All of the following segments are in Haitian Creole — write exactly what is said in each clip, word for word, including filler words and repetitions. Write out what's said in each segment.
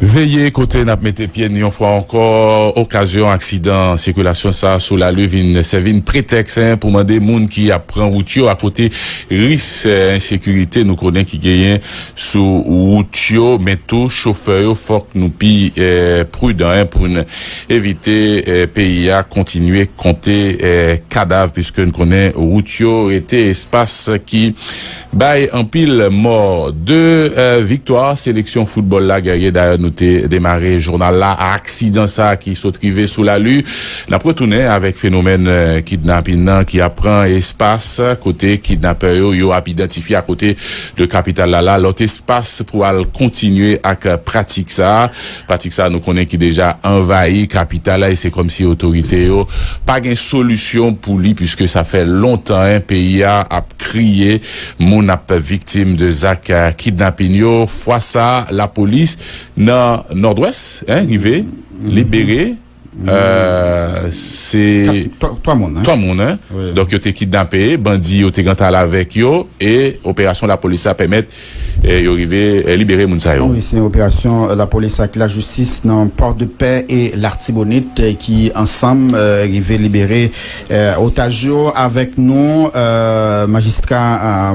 Veye kote n ap mete pye n yon fwa ankò. Okazyon aksidan sikilasyon sa a sou lari vin sèvi n pretèks, en, pou mande moun ki ap pran wout yo akote risk, eh, ensekirite nou konnen ki genyen sou wout yo, men tou chofè yo, fòk nou pi, eh, pridan, en, pou n evite, eh, peyi a kontinye konte, eh, kadav, piske n konnen wout yo rete espas ki bay anpil mò. De, eh, viktwa seleksyon foutbòl la, Guerrier, dayè nou te demare jounal la, aksidan sa ki sot rive sou lari. N ap retounen avèk fenomèn, eh, kidnapin nan ki ap pran espas, kote kidnapè yo, yo ap idantifye akote de kapital la, la, lòt espas pou al kontinye ak pratik sa. Pratik sa nou konnen ki deja anvayi kapital la, e se kòmsi otorite yo pa gen solisyon pou li, piske sa fè lontan, en, peyi a ap kriye, moun ap viktim de zak, eh, kidnapin yo. Fwa sa, lapolis nan Nòdwès, en, rive libere, eh, se Kat, twa, twa moun, en? Twa moun, en? Wi. Donk, yo te kidnape, bandi yo te gentan al avèk yo, e operasyon lapolis la pèmèt, eh, yo rive, eh, libere moun sa yo. Wi, se yon operasyon, eh, lapolis ak lajistis nan Pòdepè e Latibonit, eh, ki ansanm, eh, rive libere, eh, otaj yo. Avèk nou, eh, majistra,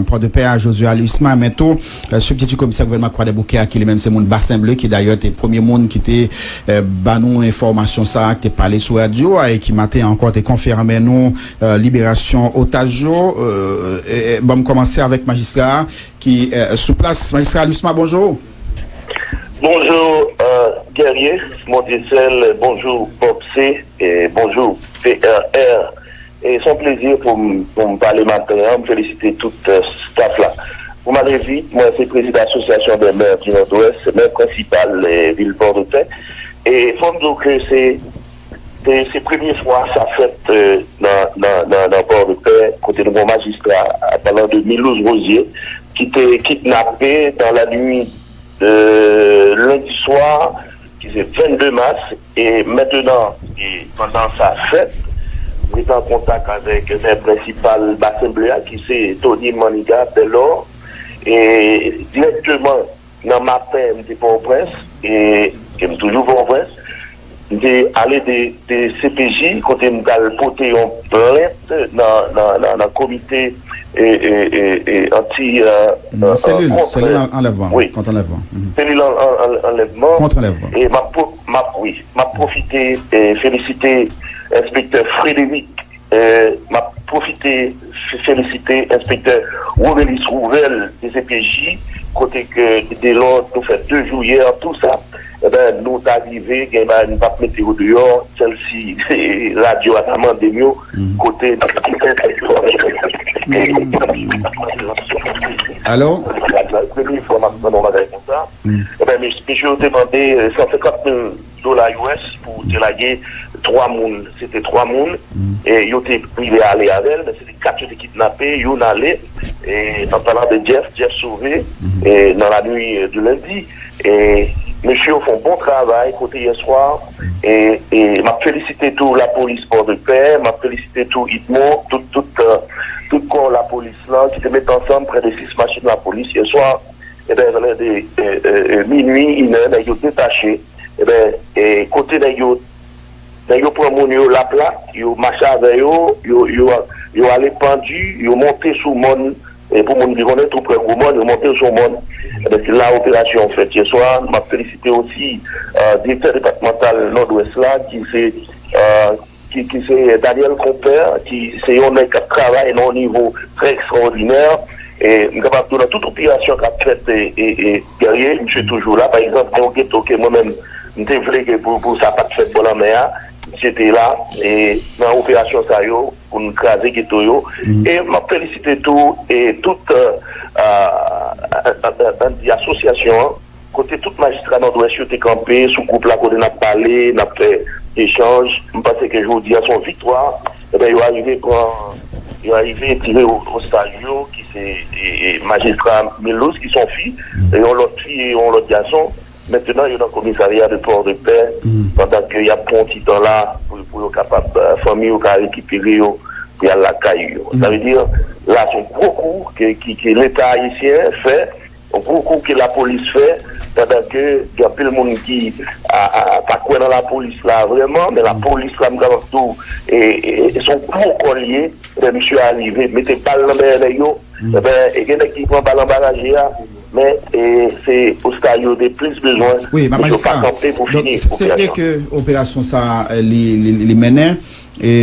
eh, Pòdepè a, Josué Alusma, men tou, eh, sibtiti komisè gouvènman Kwadèboukè a, ki li menm se moun Basen Ble, ki dayè te premye moun ki te, eh, ba nou enfòmasyon sa a, ki te pale sou radyo a, e ki maten ankò te konfime nou, eh, liberasyon otaj yo. Eh, eh, eh, ban m kòmanse avèk majistra a ki, eh, sou plas. Majistra Alusma, bonjou. Bonjou, eh, Guerrier, Mondiesel, bonjou, Bob C, e bonjou, P R R. E se yon plezi pou m, pou m pale maten an, m felisite tout, eh, staff la. Pou m ale vit, mwen se prezidan Asosyasyon dè Mè di Nòdwès, mè prensipal, eh, vil Pòdepè. E fò m di w ke se, se, se premye fwa sa fèt, eh, nan, nan, nan, nan Pòdepè, kote nou gen yon majistra, an palan de Milouz Rosier, ki te kidnape dans la nuit de lundi soir, ki se vennde mas, e mentenan, e pandan sa fèt, mwen te an kontak avèk mè prensipal Basen Ble a, ki se Tony Manigat Bellor, e dirèkteman nan maten, m te Pòtoprens, e, e m toujou Pòtoprens, m te ale de, de C P J, kote m t al pote yon plent nan, nan, nan, nan komite, e, e, e, e, anti, e, Nan e, selil, kont, selil an-, anlèvman, wi, kont anlèvman. Mhm. Selil an-, an-, an-, anlèvman. Kont anlèvman. E m ap pro-, m ap, wi, m ap pwofite, e, felisite enspektè Frédéric, e, m ap pwofite f-, felisite enspektè Romelis Rouvel, D C P J, kote ke de lòd nou fè de jou yè, tou sa, enben, nou ta rive, gen bagay nou t ap mete yo deyò, sèl si radyo a ta mande m yo, kote n ap fè. Alò? Premye fwa m ap tande yon bagay konsa. Enben, mes-, mesye yo te mande, e, san senkant mil dola U S pou te lage twa moun. Se te twa moun, e yo te rive ale avè l, men se te kat yo te kidnape, youn ale, e, an palan de Jeff, Jeff Sauvé, e, nan lannuit, e, de lendi. E, mesye yo fè yon bon travay kote yè swa, e, e m ap felisite tou lapolis Pòdepè, m ap felisite tou UDMO, tout, tout, e, tout kò lapolis lan ki te met ansanm prè de sis machin lapolis yè swa. Enben, nan lè de, e, e, e, minui, inè, nèg yo detache. Enben, e, kote nèg yo, nèg yo pran moun yo, laplak, yo mache avè yo, yo, yo, yo ale Pandi, yo monte sou mòn, e, pou moun ki konnen, tou prè Gwo Mòn, yo monte sou mòn. Enben, se la operasyon an fèt yè swa. M ap felisite osi, e, direktè depatmantal Nòdwès la, ki se, e, ki, ki se Daniel Compère, ki se yon nèg k ap travay nan yon nivo trè ekstraòdinè. E m kapab di w, nan tout operasyon k ap fèt, e, e, e, Guerrier, misye toujou la. Pa egzanp, gen yon geto ke mwen menm, m te vle ke pou, pou sa pa t fèt bò lanmè a, misye te la, e nan operasyon sa yo, pou n kraze geto yo. E m ap felisite tou, e tout, e, e, e, e, e, asosyasyon an, kote tout majistra Nòdwès yo te kanpe sou gwoup la kote n ap pale, n ap fè echanj. M panse ke jodi a se yon viktwa. Enben, yo arive pran, yo arive tire o-, ostaj yo, ki se, e, e, majistra Milouz, ki se yon fi, e yon lòt fi e yon lòt gason. Mentenan, yo nan komisarya de Pòdepè, pandan ke y ap pran yon ti tan la pou, pou yo kapab, e, fanmi yo ka rekipere yo, pou y al lakay yo. Sa vle di, la, se yon gwo kou ke, ke, ke Leta ayisyen fè, yon gwo kou ke lapolis fè, pandan ke gen anpil moun ki a, a, pa kwè nan lapolis la vrèman, men lapolis la, m kapab di w, e, e, e se yon gwo kò l ye, men misye a rive mete bal nan dèyè nèg yo. Enben, e gen nèg ki pran bal anba raje a, men e, se Ostalyo te plis bezwen, wi, men yo pa kanpe pou fini operasyon. Se vre ke operasyon sa a, li, li, li mennen, e,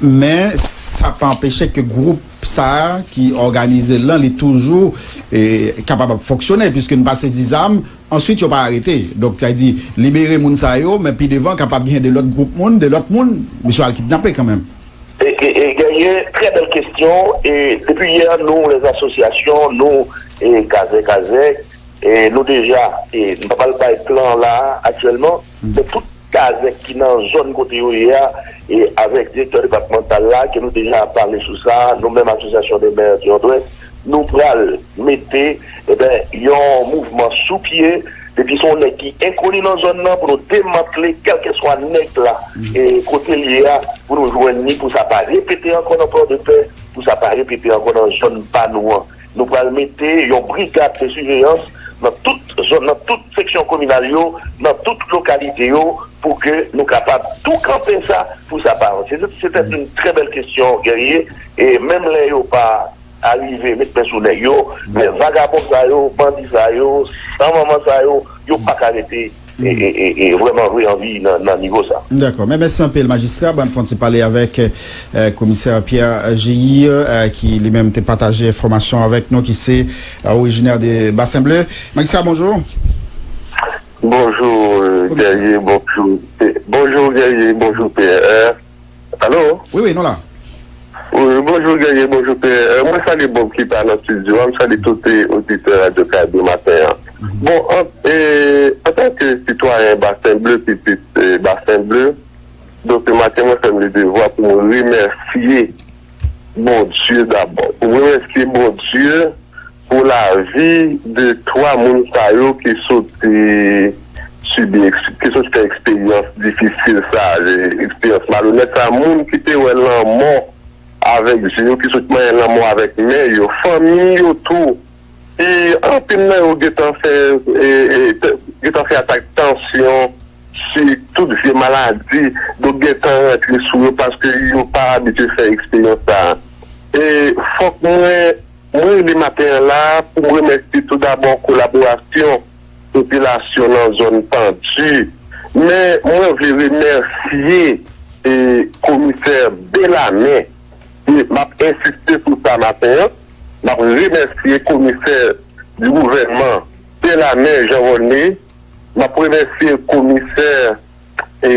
men sa pa anpeche ke gwoup sa a ki òganize l lan, li toujou e, kapab ap fonksyone, piske n pa sezi zam, answit yo pa arete. Donk, sa di, libere moun sa yo, men pi devan, kapab gen de lòt gwoup moun, de lòt moun, misye al kidnape kanmenm. E, e, e genyen trè bèl kesyon, e depi yè, nou, lè asosyasyon, nou, e kazèk, kazèk, e nou deja, e m pa pral bay plan la aktyèlman, men tout kazèk ki nan zòn kote yo ye a, e avèk direktè depatmantal la, ke nou deja pale sou sa, nou menm Association des Maires du Nord-Ouest, nou pral mete, enben, yon mouvman sou pye, depi se yon nèg ki enkoni nan zòn nan, pou nou demantle kèlkeswa nèg la, e kote l ye a, pou nou jwenn li, pou sa pa repete ankò nan Pòdepè, pou sa pa repete ankò nan zòn pa nou an. Nou pral mete yon brigad de siveyans nan tout zòn, nan tout seksyon kominal yo, nan tout lokalite yo, pou ke nou kapab tou kanpe sa, pou sa pa avanse. Se, se te yon trè bèl kesyon, Guerrier, e menm lè yo pa arive met men sou nèg yo, men vagabon sa yo, bandi sa yo, san manman sa yo, yo pa ka rete e, e, e, e vrèman vre anvi nan, nan nivo sa. Dakò. Men mèsi anpil, majistra. Bon, n fè yon ti pale avèk, e, komisè Pierre Gilles, e, ki li menm te pataje enfòmasyon avèk nou, ki se, e, orijinè de Basen Ble. Majistra, bonjou. Bonjou, e, Guerrier, bonjou. E, bonjou, Guerrier, bonjou, P R. Alo? Wi, wi, nou la. Wi, bonjou, Guerrier, bonjou, P R. Mwen salye Bob ki pa nan estidyo a, m salye tout, e, oditè Radyo Karibe maten an. Bon, an, e, antanke sitwayen Basen Ble, pitit, e, Basen Ble, donk, maten, mwen fè m le devwa pou mwen remèsye Bondye dabò. Pou mwen remèsye Bondye pou lavi de twa moun sa yo ki sot, e, sibi, eks- ki sot fè eksperyans difisil sa, e, eksperyans malonèt sa, moun ki te wè lanmò avèk je yo, ki sot manyen lanmò avèk men yo, fanmi yo tou. E anpil nan yo gentan fè, e, e, t- gentan fè atak tansyon, si tout vye maladi, donk gentan rantre sou yo paske yo pa abitye fè eksperyans sa. E fòk mwen, mwen rele maten an la pou m remèsye tou dabò kolaborasyon popilasyon nan zòn Pandi. Men mwen vle remèsye, e, komisè Belamen. E m ap ensiste sou sa maten an. M ap remèsye komisè di gouvènman Belamen Jean Volney. M ap remèsye komisè, e,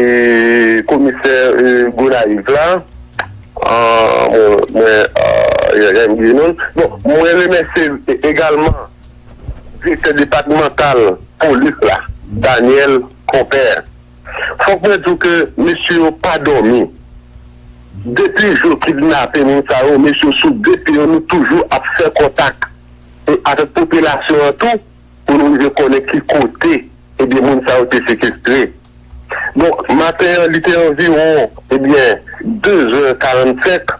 komisè, e, Gonayiv la. Ah, mwen, mwen, ah, ya, ya, m bliye non l. Bon, mwen remèsye e- egalman direktè depatmantal polis la, Daniel Compère. Fòk mwen di w ke mesye yo pa dòmi. Depi jou kidnape moun sa yo, mesye yo sou de pye yo, nou toujou ap fè kontak e avèk popilasyon an tou, pou nou rive konnen ki kote, ebyen, moun sa yo te sekestre. Donk, maten an, li te anviwon, ebyen, de zè karannsenk,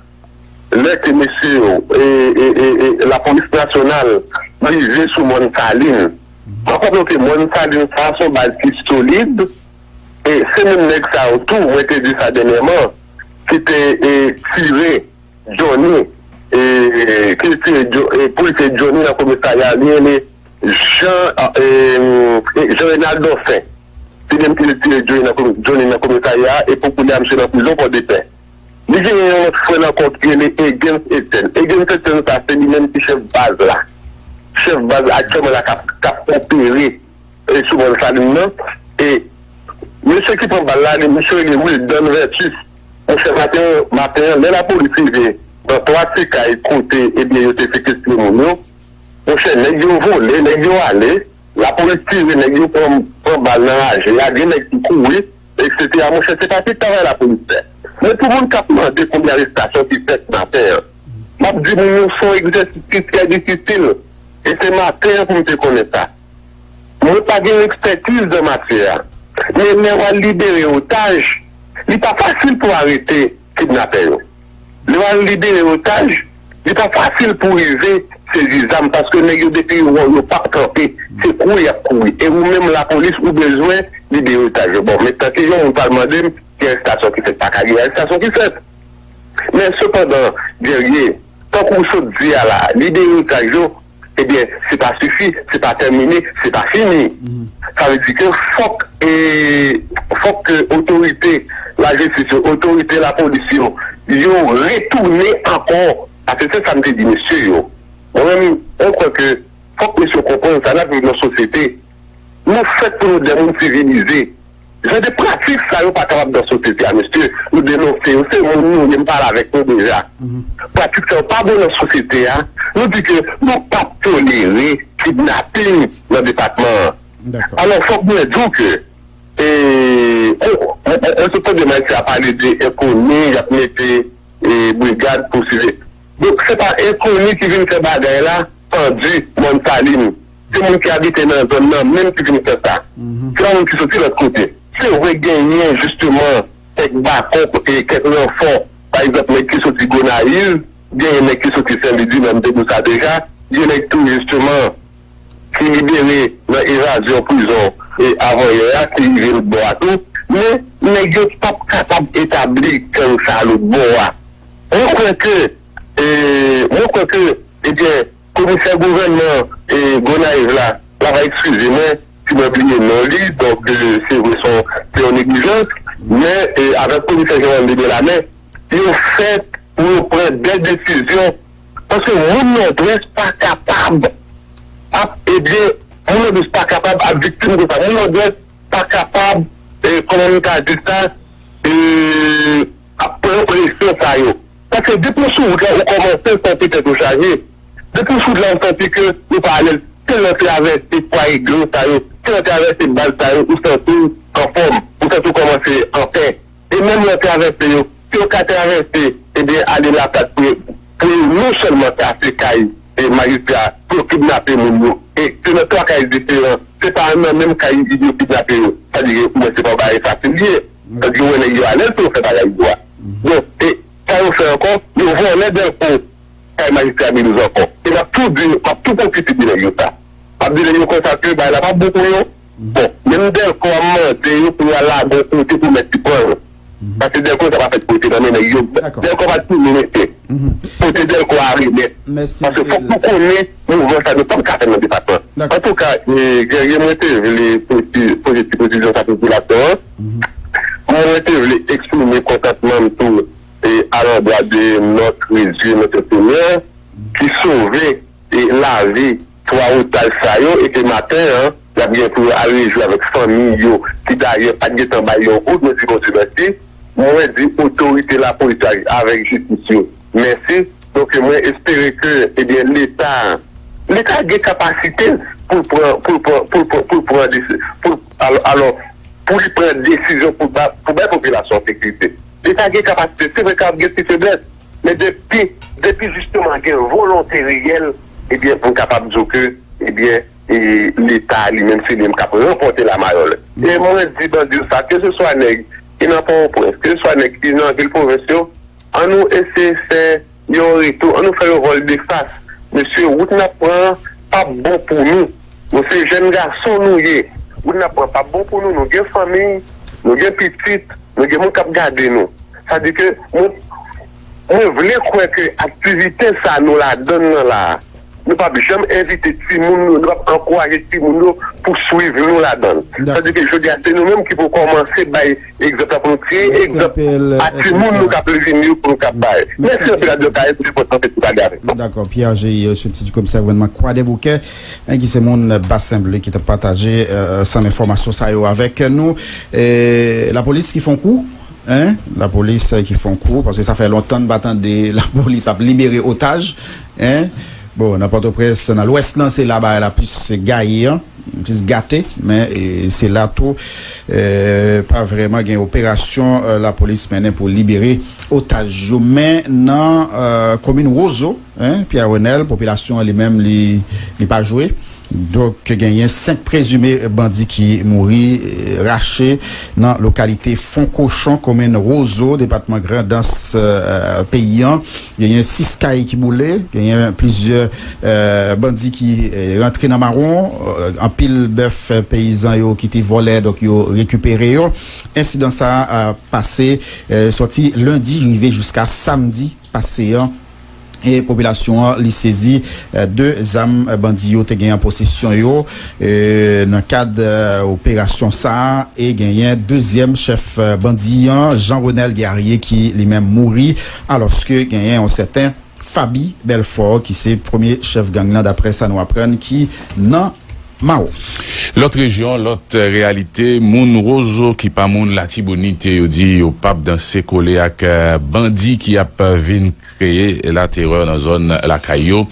lè ke mesye yo, e, e, e, e, lapolis nasyonal rive sou Mòn Salin. Mwen konnen ke Mòn Salin sa, se yon baz ki solid, e se menm nèg sa yo tou, mwen te di sa dènyèman, ki te, e, tire Johnny, e, ki te tire Jo- e, polisye Johnny nan komisarya, li rele Jean, e, e, Jean Renald Dorcin. Se li menm ki te tire Johnny nan komi- Johnny nan komisarya, e pou kounye a, misye nan prizon Pòdepè. Li genyen yon lòt frè l ankò ki rele Egens Etienne. Egens Etienne sa, se li menm ki chèf baz la. Chèf baz la aktyèlman la k ap, k ap opere, e, sou Mòn Salin nan. E mesye ki pran bal la, li, mesye rele Wildan Vertus. Monchè, maten, maten an, lè lapolis rive nan twa ti kay kote, ebyen, yo te sekestre moun yo, monchè, nèg yo vole, nèg yo ale, lapolis tire, nèg yo pran, pran bal nan raje a, gen nèg ki kouri, etsetera. Monchè, se pa ti travay lapolis fè. Men pou moun k ap mande konbyen arestasyon ki fèt maten an, m ap di moun yo se yon egzèsis ki trè difisil. E se maten an pou m te konnen sa. Mwen pa gen ekspètiz nan matyè a. Men lè w al libere otaj, li pa fasil pou arete kidnapè yo. Lè w al libere otaj, li pa fasil pou rive sezi zam, paske nèg yo depi yo wè w, yo p ap kanpe, se kouri y ap kouri. E ou menm lapolis, ou bezwen libere otaj yo. Bon, men tanke yon moun pral mande m, gen arestasyon ki fèt, pa ka gen arestasyon ki fèt. Men sepandan, Guerrier, tankou w sot di a la, libere otaj yo, ebyen, se pa sifi, se pa tèmine, se pa fini. Sa vle di ke fòk, e, fòk ke otorite lajistis yo, otorite lapolis yo, yo retounen ankò. Paske se sa m te di mesye yo. Mwen menm, mwen kwè ke fòk mesye yo konprann sa, n ap viv nan sosyete. Nou fèt pou nou de moun sivilize. Jan de pratik sa yo pa kapab nan sosyete a, mesye. Nou denonse yo, se moun nou ye, m pale avèk nou deja. Pratik sa yo pa bon nan sosyete a. Nou di ke nou p ap tolere kidnaping nan depatman an. Alò, fòk mwen di w ke, e, on, on, on, on sot tande Maestro a pale de enkoni, y ap mete, e, brigad pou size. Donk, se pa enkoni ki vin fè bagay la, Pandi, Mòn Salin. Se moun ki abite nan zòn nan menm ki vin fè sa. Se pa moun ki soti lòt kote. Se vre genyen, jisteman, kèk bakòp e kèk ranfò. Pa egzanp, nèg ki soti Gonayiv, genyen nèg ki soti Sen Lidi, men m te di w sa deja. Gen nèg tou, jisteman, ki libere nan evazyon prizon e avanyè a, ki rive lòt bò a tou. Men, nèg yo p ap kapab etabli gang sa a lòt bò a. Mwen kwè ke, e, mwen kwè ke, ebyen, komisè gouvènman, e, Gonayiv la, la va eskize mwen si mwen bliye non li, donk, e, se vre se yon, se yon neglijans, men, e, avèk komisè Jean-Andy Delamet, yo fèt pou yo pran de desizyon. Paske moun Nòdwès pa kapab ap, ebyen, moun Nòdwès pa kapab ap viktim konsa. Moun Nòdwès pa kapab, e, kòman m ka di sa, e, ap pran presyon sa yo. Paske depi w sou wout la, ou kòmanse santi tèt ou chaje. Depi w sou wout la, ou santi ke ou pa alèz. Se lè w travèse fwaye glo sa yo, se lè w travèse baz sa yo, ou santi w anfòm, ou santi w kòmanse anpè. E menm lè w travèse yo, si yo ka travèse, ebyen, ale Laplat pou yo, pou yo non sèlman kase kay e majistra, pou yo kidnape moun yo. E se nan twa kay diferan, se pa nan menm kay yo kidnape yo. Sa di ke ou wè se pa yon bagay fasil li ye. Sa di ou wè nèg yo alèz pou yo fè bagay yo a. Bon, e sa yo fè ankò, yo vòlè Dèlko kay majistra Milouz ankò. E m ap tou di, m ap tou pwofite di nèg yo sa. M ap di nèg yo konsa ke bagay la p ap bon pou yo. Bon, menm Dèlko ap mande yo pou y al lage yon kote pou mèt li pran yo. Paske Dèlko sa pa fèt pou rete nan men nèg yo. Dèlko pa tounen mesye. Kote Dèlko a remèt. Paske fòk nou konnen mouvman sa nou p ap ka fè nan depatman. Antouka, e, Guerrier, mwen te vle poze, poze ti presizyon sa popilasyon an. Mwen te vle eksprime kontantman m tou e, alandwa de Notre Dieu, Notre Seigneur, ki sove e lavi twa otaj sa yo e ke maten an, y ap gen pou yo al rejwi avèk fanmi yo, ki dayè pa t gentan bay yon goud, mwen di Bondye mèsi. Mwen di otorite lapolis avèk jistis yo mèsi. Donk, mwen espere ke, ebyen, Leta, Leta gen kapasite pou l pran, pou l pran, pou l pran, pou l pran desi-, pou l, alò, alò, pou li pran desizyon pou ba-, pou bay popilasyon an sekirite. Leta gen kapasite, se vre k ap gen ti feblès, men depi, depi jisteman gen volonte reyèl, ebyen, pou n kapab di w ke, ebyen, e, Leta li menm se li menm k ap ranpòte lamayòl. E mwen di bandi yo sa, keseswa nèg ki nan Pòtoprens, keseswa nèg ki nan vil pwovens yo, an nou eseye fè yon retou, an nou fè yon vòl de fas. Mesye, wout n ap pran an p ap bon pou nou. Nou se jèn gason nou ye. Wout n ap pran p ap bon pou nou. Nou gen fanmi, nou gen pitit, nou gen moun k ap gade nou. Sa di ke mwen, mwen vle kwè ke aktivite sa nou ladann nan la a, nou p ap janm envite timoun nou, nou p ap ankouraje timoun nou pou swiv nou ladann. Sa di ke jodi a, se nou menm ki pou kòmanse bay egzanp la pou nou tiye egzanp a timoun nou k ap vini yo pou nou k ap bay. Mèsi anpil, Radyo Kayèt, se enpòtan, se ti bagay avèk nou. Dakò, Pierre G, sibtiti komisè gouvènman Kwadèboukè, men ki se moun Basen Ble ki t ap pataje, e, sanm enfòmasyon sa yo avèk nou. E, lapolis ki fè yon kou, en, lapolis ki fè yon kou, paske sa fè lontan n pa tande lapolis ap libere otaj, en. Bon, nan Pòtoprens, nan Lwès lan, se la bagay la plis gaye an, plis gate, men, e, se la tou, e, pa vrèman gen operasyon, e, lapolis mennen pou libere otaj yo. Men nan, e, komin Wozo, en, Pierre Renel, popilasyon an li menm, li, li pa jwe. Donk, genyen senk prezime bandi ki mouri, eh, rache nan lokalite Fon Kochon, komin Wozo, depatman Grandans, eh, peyi an. Genyen sis kay ki boule, genyen plizyè, eh, bandi ki, eh, rantre nan mawon, eh, anpil bèf, eh, peyizan yo ki te vòlè, donk yo rekipere yo. Ensidan sa a, ah, pase, eh, sòti lendi rive jiska samdi pase an. E popilasyon an, li sezi, eh, de zam, eh, bandi yo te gen an posesyon yo, eh, nan kad, eh, operasyon sa a, e genyen dezyèm chèf, eh, bandi an, Jean Renel Guerrier, ki li menm mouri, alòske genyen yon sèten Faby Belfort, ki se premye chèf gang lan, daprè sa nou aprann, ki nan mawon. Lòt rejyon, lòt reyalite, moun Wozo ki pa moun Latibonit, yo di yo p ap danse kole ak, eh, bandi ki ap vin kreye laterè nan zòn lakay yo.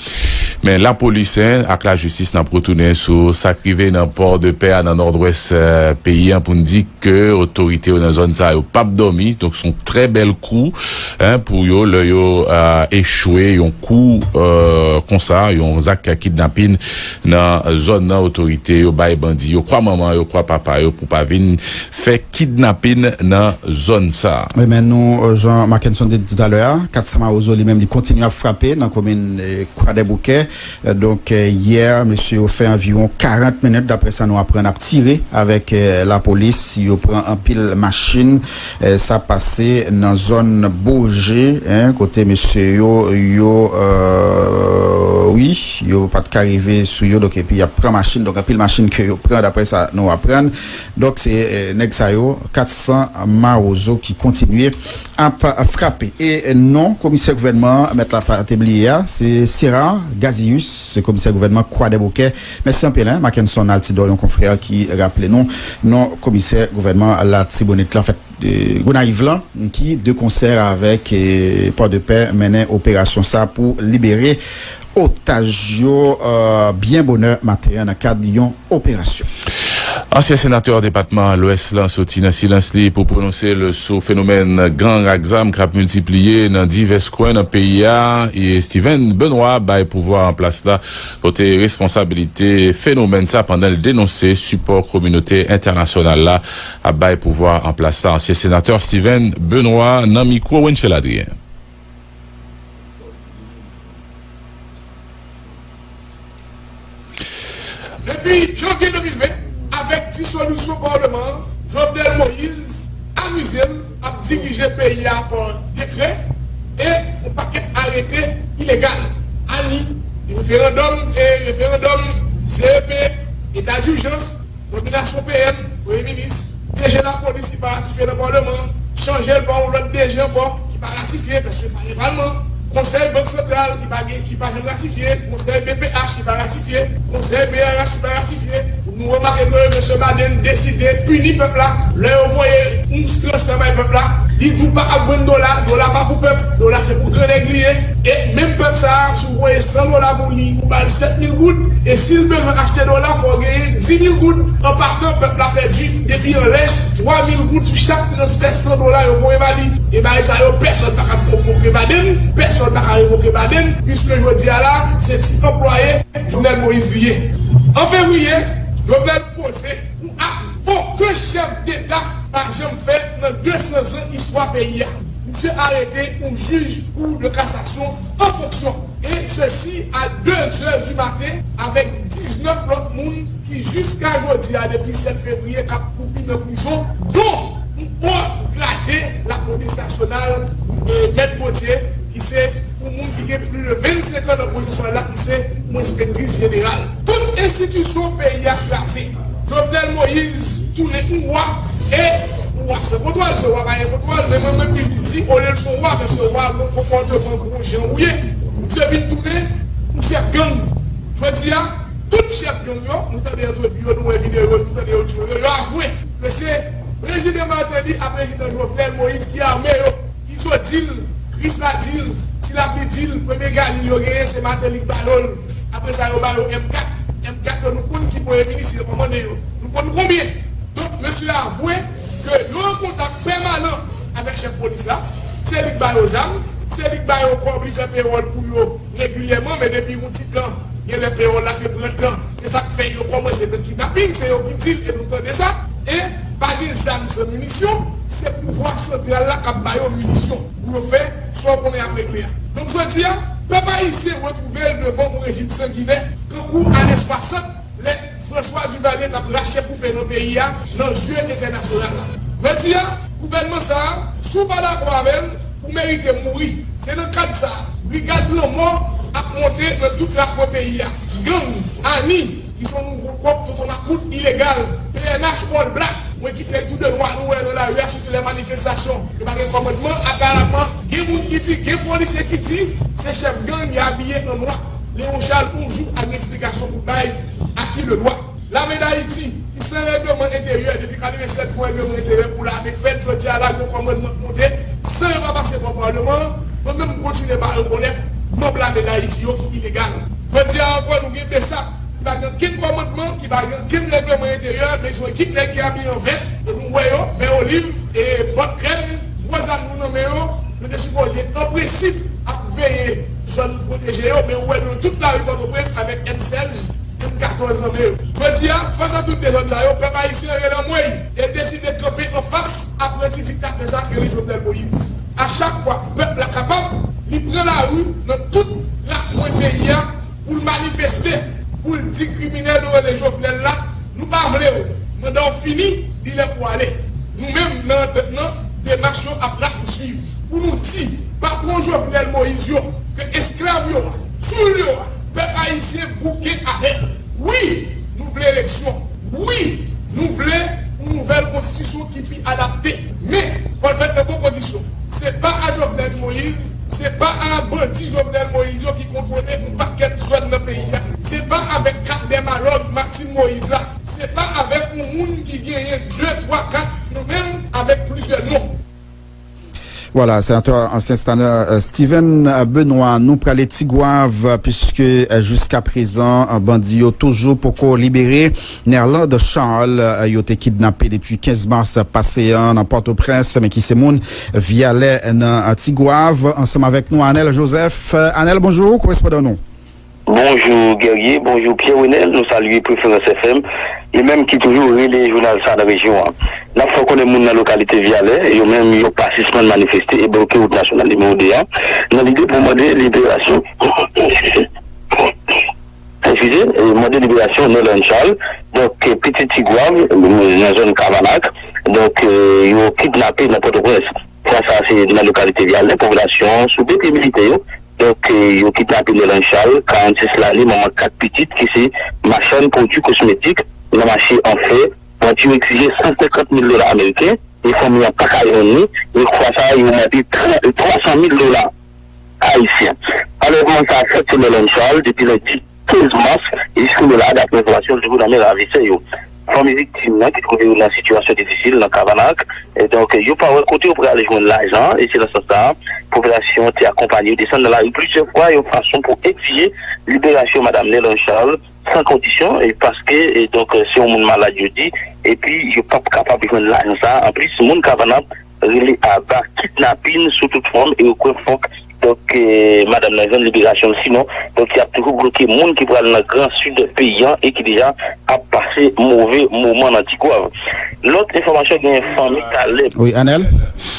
Men lapolis, en, ak lajistis, n ap retounen sou sa k rive nan Pòdepè a, nan nòdwès, eh, peyi an, pou n di ke otorite yo nan zòn sa yo p ap dòmi. Donk, se yon trè bèl kou, en, pou yo, lè yo, eh, echwe yon kou, eh, konsa, yon zak kidnapin nan zòn nan. Otorite yo bay bandi yo kwa manman yo, kwa papa yo, pou pa vin fè kidnapin nan zòn sa a. Wi, men nou, eh, jan Mackenson te di toutalè a, kat san Mawozo li menm li kontinye ap frape nan komin, eh, Kwadèboukè. Eh, donk, eh, yè, mesye yo fè anviwon karant minit, daprè sa nou aprann, ap tire avèk, eh, lapolis. Yo pran anpil machin. Eh, sa pase nan zòn Boje, en, kote mesye yo, yo, eh, wi, yo pa t ka rive sou yo, donk, epi y ap pran machin, donk, anpil machin ke yo pran, daprè sa nou aprann. Donk, se, eh, nèg sa yo, kat san Mawozo ki kontinye ap frape. E non komisè gouvènman an, mèt la pa te bliye a, se Sera Gazius, se komisè gouvènman Kwadèboukè. Mèsi anpil, en, Mackenson Altidor, yon konfrè ki raple nou non komisè gouvènman Latibonit la, anfèt, eh, Gonayiv lan, ki de konsè avèk, eh, Pòdepè mennen operasyon sa pou libere otaj yo, eh, byen bonè maten an nan kad yon operasyon. Ansyen senatè depatman Lwès lan soti nan silans li pou pwononse l sou fenomèn gang ak zam k ap miltipliye nan divès kwen nan peyi a. E Steven Benoît bay pouvwa an plas la pote responsabilite fenomèn sa pandan l denonse sipò kominote entènasyonal la ap bay pouvwa an plas la. Ansyen senatè Steven Benoît nan mikwo Wenchel Adrien. Depi janvye de mil ven, avèk disolisyon palman an, Jovenel Moïse amize l ap dirije peyi a pa dekrè e yon pakèt arete ilegal, ani referandòm, e referandòm, C E P, eta dijans, nominasyon P M, premye minis, D G lapolis ki pa ratifye nan palman an, chanje l pa yon lòt D G ankò ki pa ratifye, paske pa gen palman, konsèy bank santral ki pa gen, ki pa janm ratifye, konsèy B P H ki pa ratifye, konsèy B R H ki pa ratifye. Nou remake ke mesye Biden deside pini pèp la lè yo voye yon tranch la bay pèp la. Li di w pa ap vann dola, dola pa pou pèp, dola se pou grannèg li ye. E menm pèp sa a, si w voye san dola pou li, ou ba l sèt mil goud, e si l bezwen achte dola, fò w genyen dis mil goud. An patan, pèp la pèdi depi anlè twa mil goud sou chak transfè san dola yo voye ba li. E bagay sa yo, pèsòn pa ka revoke Biden, pèsòn pa ka revoke Biden, piske jodi a la, se ti anplwaye Jovenel Moïse li ye. An fevriye, Jovenel poze yon ak okenn chèf deta pa janm fè nan de san zan istwa peyi a. Misye arete yon jij kou de kasasyon an fonksyon. E sesi a de zè di maten, avèk diznèf lòt moun ki jiska jodi a, depi sèt fevriye, k ap kwoupi nan prizon, don yon wo grade lapolis nasyonal, e, Mèt Bondye, ki se yon moun ki gen plis de vennsenk an nan pozisyon la, ki se yon enspektris jeneral. Tout enstitisyon peyi a kraze. Jovenel Moïse tounen yon wa, e yon wa san kontwòl, se wa pa gen kontwòl, men mwen menm ki di, olye l se yon wa, paske wa gon konpòteman, gon jan ou ye. Misye vin tounen yon chèf gang. Jodi a, tout chèf gang yo, nou tande entèvyou yo, nou wè videyo yo, nou tande yo di yo, yo avwe ke se prezidan Martelly ak prezidan Jovenel Moïse ki ame yo. Izo di l, Krisla di l, Ti Lapli di l, premye galil yo genyen se Martelly k ba yo l. Apre sa, yo ba yo M kat. M kat yo, nou konn ki premye minis yo kòmande yo. Nou konn konbyen. Donk, mesye avwe ke yo an kontak pèmanan avèk chèf polis la. Se li k ba yo zam, se li k ba yo kòb, li fè pewòl pou yo regilyèman, men depi yon ti tan, gen lè pewòl la te pran tan, Se sa k fè yo kòmanse nan kidnaping, se yo ki di l, e nou tande sa. E pa gen zam san minisyon, se pouvwa santral la k ap ba yo minisyon pou yo fè sa w konnen ap regle a. Donk, jodi a, pèp ayisyen retwouve l devan yon rejim sanginè, kankou ane swasant, lè François Duvalier t ap rache koupe nan peyi a, nan zye entènasyonal la. Jodi a, gouvènman sa a, si w pa dakò avè l, ou merite mouri. Se nan kad sa a, brigad lanmò ap monte nan tout lakwen peyi a. Gang, ani, ki se yon nouvo kòp tonton makout ilegal, P N H All Black, yon ekip nèg tou de nwa nou wè nan lari a, sitou lè manifestasyon. Yo pa gen kòmandman, aparaman, gen moun ki di, gen polisye ki di, se chèf gang, y abiye an nwa. Léon Charles, yon jou, a gen eksplikasyon pou bay, à qui le droit. Lame Dayiti, ki san règleman enteryè, depi katrevensèt, pou règleman enteryè pou lame k fèt, jodi a la, gen kòmandman k monte, san yo pa pase pa palman an, mwen menm, m kontinye pa rekonèt manm Lame Dayiti yo ki ilegal. Jodi a ankò, nou gen BSAP, ki pa gen okenn kòmandman, ki pa gen okenn règleman enteryè, men se yon ekip nèg ki abiye an vèt, e nou wè yo, vè oliv, e bòt krèm, gwo zam nou nan men yo, yo te sipoze, an prensip, ap veye zòn pwoteje yo, men ou wè yo tout lari Pòtoprens avèk M sèz, M katòz nan men yo. Jodi a, fas a tout dezòd sa yo, pèp ayisyen rele anmwey e deside kanpe anfas apranti diktatè sa k rele Jovenel Moïse. A chak fwa pèp la kapab, li pran lari nan tout rakwen peyi a pou l manifeste, pou l di kriminèl yo rele Jovenel la, nou pa vle w, manda w fini, li lè pou w ale. Nou menm, nan antèt nan, demach yo ap rapouswiv. Pou nou di, patwon Jovenel Moïse yo, ke esklav yo a, tchoul yo a, pèp ayisyen bouke avè l. Wi, nou vle eleksyon. Wi, nou vle yon nouvèl konstitisyon ki pi adapte. Men, fò l fèt nan bon kondisyon. Se pa a Jovenel Moïse, se pa a bandi Jovenel Moïse yo ki kontwole yon pakèt zòn nan peyi a. Se pa avèk kat dèmalòg Martine Moïse la. Se pa avèk yon moun ki genyen de, twa, kat nan men l avèk plizyè non. Vwala, senatè ansyen Stanner, euh, Steven Benoît, nou prale Tigwav, euh, piske, euh, jiska prezan, euh, bandi yo toujou poko libere Nerlande Charles, euh, yo te kidnape depi kenz mas pase an nan Pòtoprens, men ki se moun Vyalè nan, euh, Tigwav. Ansanm avèk nou, Anel Joseph. Euh, Anel, bonjou, korespondan nou. Bonjou Guerrier, bonjou Pierre Renel, nou salye Preferans F M, li menm ki toujou rele jounal sa nan rejyon an. N ap fè w konnen moun nan lokalite Vyalè, yo menm yo pa sispann manifeste e bloke wout nasyonal nimewo de a, nan lide pou mande liberasyon, eskize, e mande liberasyon Nerlande Charles, donk, pitit Tigwav, nan zòn Kavanak, donk, yo kidnape nan Pòtoprens. Fwa sa a se nan lokalite Vyalè, popilasyon an sou de pye militè yo. Donk, eh, yo kidnape Nerlande Charles, karannsis lane, manman kat pitit, ki se machann pwodui kosmetik nan mache Anfè. Bandi yo egzije san senkant mil dola ameriken, e fanmi an pa ka jwenn li, e fwa sa a, yo mande twa san mil dola ayisyen. Anlèvman sa a fèt sou Nerlande Charles depi lendi kenz mas, e jiskounye la, daprè enfòmasyon, li toujou nan men ravizè yo. Fanmi viktim nan, ki twouve yo nan sitiyasyon difisil nan Kavanak, e donk, yo pa wè kote yo pral jwenn lajan, e se nan sans sa a, popilasyon te akonpanye yo desann nan lari plizyè fwa, yon fason pou egzije liberasyon madanm Nerlande Charles san kondisyon, e paske, e donk, se yon moun malad, yo di, epi yo p ap kapab jwenn lajan sa a. Anplis, moun Kavanak rele aba kidnapin sou tout fòm, e yo kwè fòk, donk, eh, madanm nan jwenn liberasyon l, sinon, donk, y ap toujou bloke moun ki pral nan gran sid peyi an e ki deja ap pase move moman nan Tigwav. Lòt enfòmasyon, gen fanmi Caleb. Wi, Anel?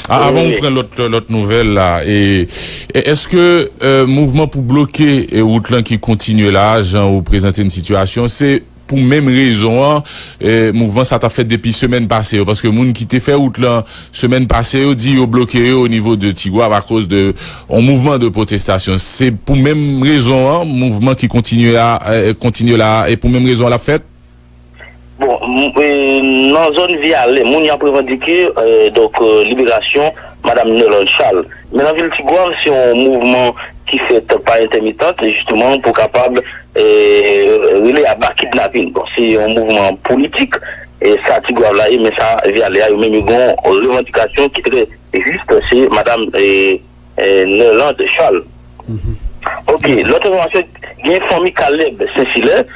A, avan ou pran lòt, lòt nouvèl la, e, e èske, eh, mouvman pou bloke, eh, wout lan ki kontinye la, jan ou prezante n sitiyasyon, se pou menm rezon an, eh, mouvman sa t ap fèt depi semèn pase yo, paske moun ki te fè wout lan semèn pase yo di yo bloke yo o nivo de Tigwav akoz de yon mouvman de pwotestasyon. Se pou menm rezon an, mouvman ki kontinye a, eh, kontinye la, e pou menm rezon an l ap fèt? Bon, m- e, nan zòn Vyalè, moun y ap revandike, eh, donk, eh, liberasyon madanm Nerlande Charles. Men nan vil Tigwav, se yon mouvman ki fèt pa entèmitan, jisteman, pou kapab eh, rele aba kidnapin. Bon, se yon mouvman politik, e sa Tigwav la ye, men sa Vyalè a, yo menm yo gen yon revandikasyon ki trè jis, se madanm, eh, eh, Nerlande Charles. Ok, lòt enfòmasyon, gen fanmi Caleb Saint-Hilaire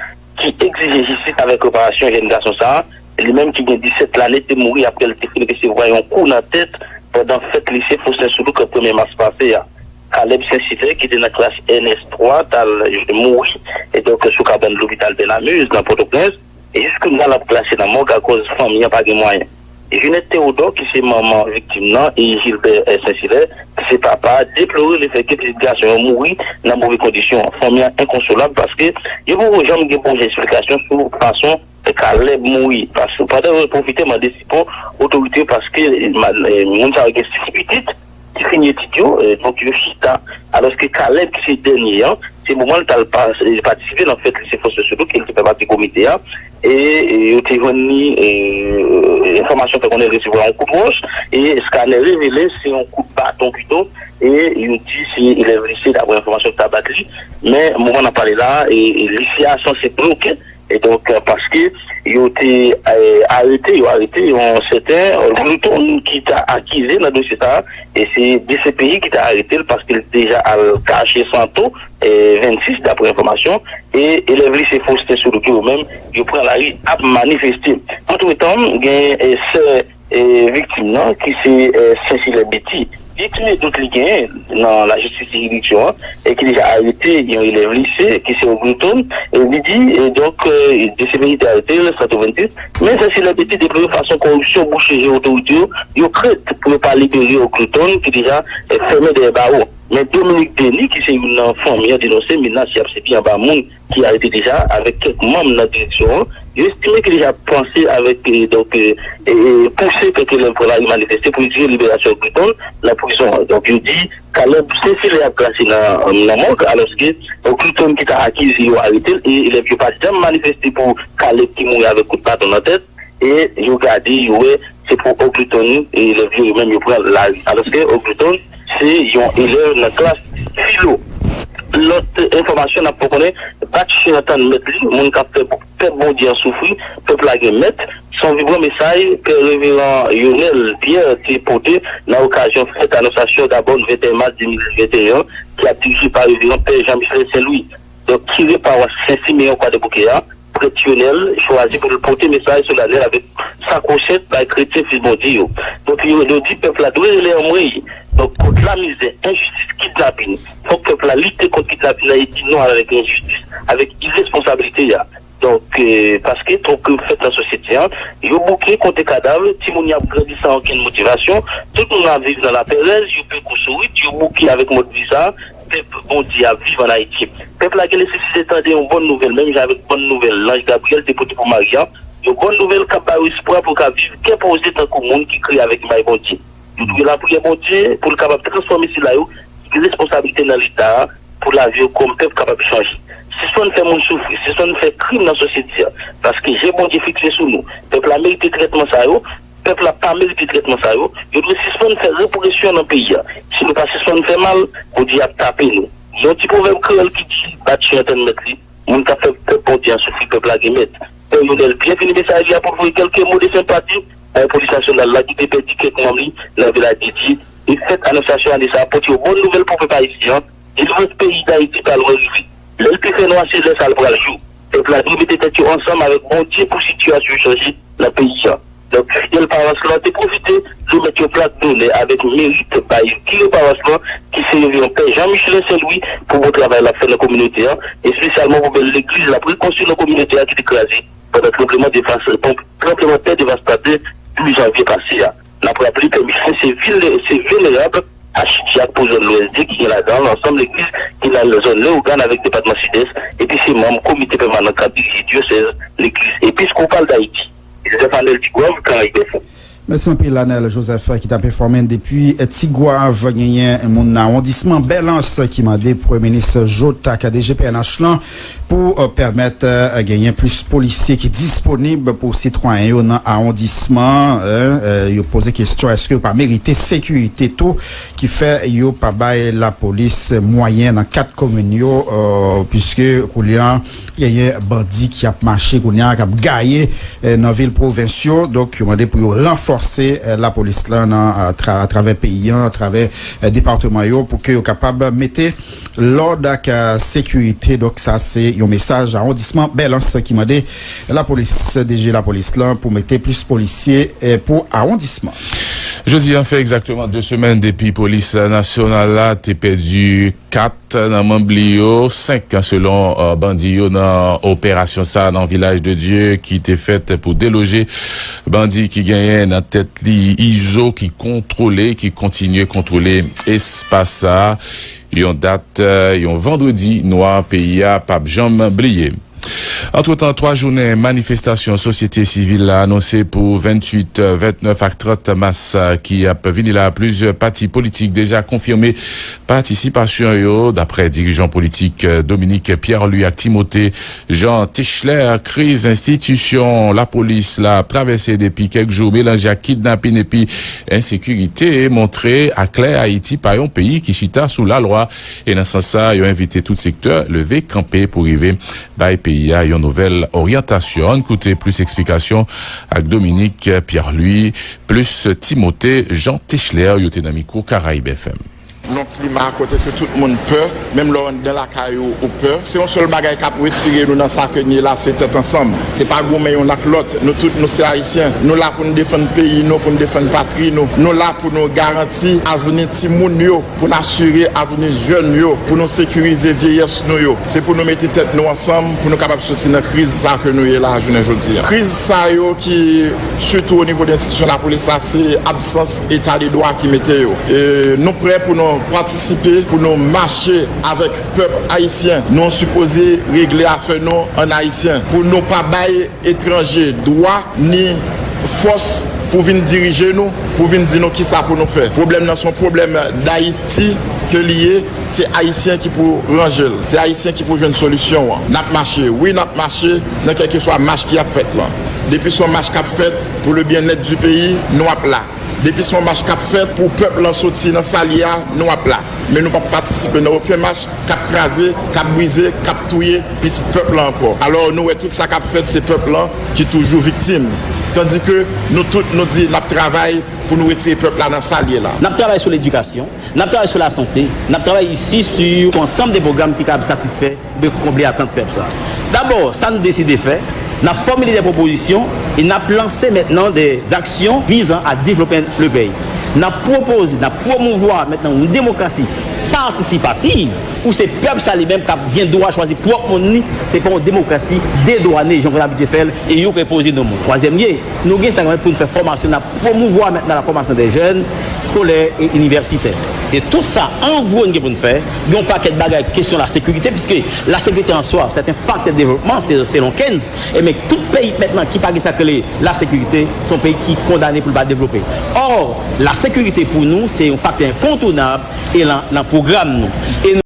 ki egzije jistis avèk reparasyon jèn gason sa a, li menm ki gen disèt lane, te mouri apre l te fin resevwa yon kou nan tèt pandan fèt lise Faustin Soulouque premye mas pase a. Caleb Saint-Hilaire, ki te nan klas N S twa, t al mouri, e donk, sou kabann lopital Bènamuz, nan Pòtoprens. E jiskounya, l ap glase nan mòg akoz fanmi an pa gen mwayen. Jeanette Théodore, ki se manman viktim nan, e Gilbert, eh, Saint-Hilaire, ki se papa, deplore lefètke pitit gason yo mouri nan move kondisyon. Fanmi an enkonsolab paske yo poko janm gen bon jan esplikasyon sou fason Caleb mouri. Paske pandan yo pwofite mande sipò otorite yo paske, eh, ma-, eh, moun sa yo gen sis pitit ki fini etid yo, eh, donk yo chita. Alòske Caleb, ki se dènye an, se moman l t al pa-, eh, patisipe nan fèt lise Faustin Soulouque, ke l te fè pati komite a, e, e yo te jwenn li, eh, enfòmasyon fè konnen l resevwa yon kout wòch, e skanè revele se yon kout baton pito, e yo di se elèv lise, daprè enfòmasyon ki ta bat li. Men, moman n ap pale la, e, e lise a sanse bloke, e donk, eh, paske yo te, eh, arete, yo arete yon sèten, eh, Glouton ki ta akize nan dosye sa a, e se D C P I ki ta arete l paske l deja al kache Santo, eh, vennsis, daprè enfòmasyon, e elèv lise Faustin Soulouque yo menm, yo pran lari ap manifeste. Antretan, gen, eh, sè, eh, viktim nan, ki se, eh, Saint-Hilaire Betty, li ekspwime dout li genyen nan lajistis jiridiksyon an, e ki deja arete yon elèv lise, ki se Ogleton, e li di, e donk, eh, D C P I te arete l, Santo vennsis, men Saint-Hilaire Betty deplore fason kòripsyon bouche je otorite yo, yo krent pou yo pa libere Ogleton, ki deja, eh, fèmen dèyè bawo. Men Dominique Denis, ki se youn nan fanmi an, denonse menas y ap sibi anba moun ki arete deja avèk kèk manm nan direksyon an. Yo estime ke deja panse avèk, eh, donk, eh, eh, eh, pouse kèk elèv pran lari manifeste pou egzije liberasyon Ogleton nan prizon an. Donk, yo di Caleb Saint-Hilaire ap glase nan, nan mòg, alòske Ogleton ki ta akize yo arete l, e elèv yo pa t janm manifeste pou Caleb ki mouri avèk kout baton nan tèt. E yo gade, yo wè, se pou Ogleton, e elèv yo, yo menm, yo pran lari. Alòske Ogleton, se yon elèv nan klas filo. Lòt enfòmasyon n ap fè w konnen, bat chen an tann mèt li, moun k ap fè pou pèp Bondye an soufri, pèp la gen mèt. Se yon vibran mesaj Pè Reveran Yonel Pierre te pote nan okazyon fèt Anonsasyon Dabòn venteyen mas de mil venteyen an, ki ap dirije pa Reveran Pè Jean Michel Saint Louis, donk kire pawas Sen Simeyon Kwadèboukè a, prèt Yonel chwazi pou l pote mesaj solanèl avèk sakwochèt bay kretyen fis Bondye yo. Donk, yo, yo di pèp la dwe rele anmwey. Donk, kont lamizè, enjistis, kidnapin, fòk pèp la lite kont kidnapin nan e di non avèk enjistis, avèk iresponsablite a. Donk, eh, paske twòp krim fèt nan sosyete an, yo bouke konte kadav, timoun y ap grandi san okenn motivasyon, tout moun ap viv nan lapèrèz, yo peko sourit, yo bouke avèk mòd vi sa a, pèp Bondye ap viv ann Ayiti. Pèp la gen nesesite tande yon bòn nouvèl, menm jan avèk bòn nouvèl lanj Gabriyèl te pote pou Mari a, yon bòn nouvèl k ap ba yo espwa pou yo ka viv kè poze tankou moun ki kreye avèk imaj Bondye. Yo dwe lapriyè Bondye pou l kapab transfòme sila yo ki gen responsablite nan Leta a pou lavi yo kòm pèp kapab chanje. Sispann fè moun soufri, sispann fè krim nan sosyete a, paske je Bondye fikse sou nou. Pèp la merite trètman sa yo, pèp la pa merite trètman sa yo, yo dwe sispann fè represyon nan peyi a. Si nou pa sispann fè mal, Bondye ap tape nou. Gen yon ti pwovèb kreyòl ki di, bat chen an tann mèt li, moun k ap fè pèp Bondye an soufri, pèp la gen mèt. Pè Yonèl byen fini mesaj li a pou l voye kèlke mo de senpati bay polis nasyonal la ki te pèdi kèk manm li nan vilaj Didye. E fèt Anonsasyon ane sa a pote yon bòn nouvèl pou pèp ayisyen an, delivrans peyi Dayiti pa lwen rive. Lè l te fè nwa, se lè sa l pral jou. Pèp la dwe mete tèt yo ansanm avèk Bondye pou sitiyasyon chanje nan peyi a. Donk, fidèl pawas lan te pwofite remèt yon plak donè avèk merit bay kire pawas lan, ki se Reveran Pè Jean Michelin Saint Louis, pou bon travay l ap fè nan kominote a, espesyalman pou bèl legliz l ap rekonstwi nan kominote a ki te kraze pandan tranbleman devas-, tranblemanntè devastatè douz janvye pase a. N ap raple, Pè Michelin se vil-, se venerab achidyak pou zòn Lwès de ki gen ladan l ansanm legliz ki nan zòn Leyogàn avèk depatman Sidès, epi se manm komite pèmanan k ap dirije dyosèz Legliz Episkopal Dayiti. Joseph Anel Tigwav, Karayib F M. Mèsi anpil, Anel Joseph, ki t ap enfòme n depi Tigwav. Genyen moun nan awondisman Bèlans ki mande Premye Minis Jouthe ak D G P N H lan pou, eh, pèmèt, eh, genyen plis polisye ki disponib pou sitwayen yo nan awondisman an. Eh, yo poze kesyon, èske yo pa merite sekirite tou, ki fè yo pa bay lapolis mwayen nan kat komin yo, eh, piske kounye a, genyen bandi ki ap mache kounye a, k ap gaye, eh, nan vil pwovens yo. Donk, yo mande pou yo ranfòse, eh, lapolis lan nan, eh, tra-, atravè peyi an, atravè, eh, depatman yo, pou ke yo kapab mete lòd ak, eh, sekirite. Donk, sa se yon mesaj awondisman Bèlans ki mande lapolis, D G lapolis lan, pou mete plis polisye, eh, pou awondisman. Jodi a fè egzakteman de semèn depi polis nasyonal la te pèdi kat nan manm li yo, senk selon, euh, bandi yo nan operasyon sa nan Vilaj de Dye ki te fèt pou deloje bandi ki genyen nan tèt li Izo ki kontwole, ki kontinye kontwole espas sa. Yon dat, euh, yon vandredi nwa peyi a p ap janm bliye. Antretan, twa jounen manifestasyon sosyete sivil la anonse pou venntuit, vennèf ak trant mas ki ap vini la. Plizyè pati politik deja konfime patisipasyon yo. Daprè dirijan politik Dominique Pierre-Louis ak Timothée Jean Tichler, kriz enstitisyon lapolis la ap travèse depi kèk jou, melanje ak kidnapin epi ensekirite, montre aklè Ayiti pa yon peyi ki chita sou lalwa. E nan sans sa, yo envite tout sektè leve kanpe pou rive bay peyi a yon nouvèl oryantasyon. Ann koute plis eksplikasyon ak Dominique Pierre-Louis, plis Timothée Jean Tichler, yo te nan mikwo Karayib F M. Yon klima kote ke tout moun pè, menm lè w anndan lakay ou, ou pè. Se yon sèl bagay k ap retire nou nan sa ke n ye la, se tèt ansanm. Se pa goumen youn ak lòt. Nou tout, nou se Ayisyen. Nou la pou n defann peyi nou, pou n defann patri nou. Nou la pou nou garanti avni timoun yo, pou n asire avni jèn yo, pou nou sekirize vyeyès nou yo. Se pou nou mete tèt nou ansanm, pou nou kapab soti nan kriz sa ke nou ye la jounen jodi a. Kriz sa yo ki, sitou o nivo de enstitisyon lapolis la, se absans eta de dwa ki mete yo. E nou prè pou nou patisipe, pou nou mache avèk pèp ayisyen. Nou sipoze regle afè nou an ayisyen, pou nou pa bay etranje dwa ni fòs pou vin dirije nou, pou vin di nou kisa pou nou fè. Pwoblèm nan se yon pwoblèm Dayiti ke li ye, se Ayisyen ki pou ranje l, se Ayisyen ki pou jwenn solisyon an. N ap mache, wi, n ap mache nan kèlkeswa mach ki ap fèt lan. Depi se yon mach k ap fèt pour le bien-être du pays, nou ap la. Depi se yon mach k ap fèt pou pèp lan soti nan sa l ye a, nou ap la. Men nou p ap patisipe nan okenn mach k ap kraze, k ap brize, k ap touye pitit pèp la ankò. Alò, nou wè tout sa k ap fèt, se pèp lan ki toujou viktim. Tandike nou tout, nou di n ap travay pou nou retire pèp la nan sa l ye la. N ap travay sou ledikasyon, n ap travay sou lasante, n ap travay isi sou ansanm de pwogram ki kapab satisfè, de konble atant pèp sa. Dabò, sa n deside fè, n ap fòmile de pwopozisyon e n ap lanse mentnan de zaksyon vizan a devlope le peyi. N ap pwopoze, n ap pwomouvwa mentnan yon demokrasi patisipativ, ou se pèp sa li menm k ap gen dwa chwazi pwòp moun li, se pa yon demokrasi dedwane jan nou abitye fè l, e yo k enpoze nou moun. Twazyèm ye, nou gen sa pou n fè fòmasyon, n ap pwomouvwa mentnan la fòmasyon de jèn, skolè e inivèsitè. E tout sa, an gwo, n gen pou n fè, gen yon pakèt bagay, kesyon lasekirite, piske lasekirite an swa, se yon faktè de devlopman, se, selon Keynes, e men tout peyi mentnan ki pa gen sa k rele lasekirite, se yon peyi ki kondane pou l pa devlope. Or, lasekirite pou nou, se yon faktè enkontounab e lan, lan pwogram nou. E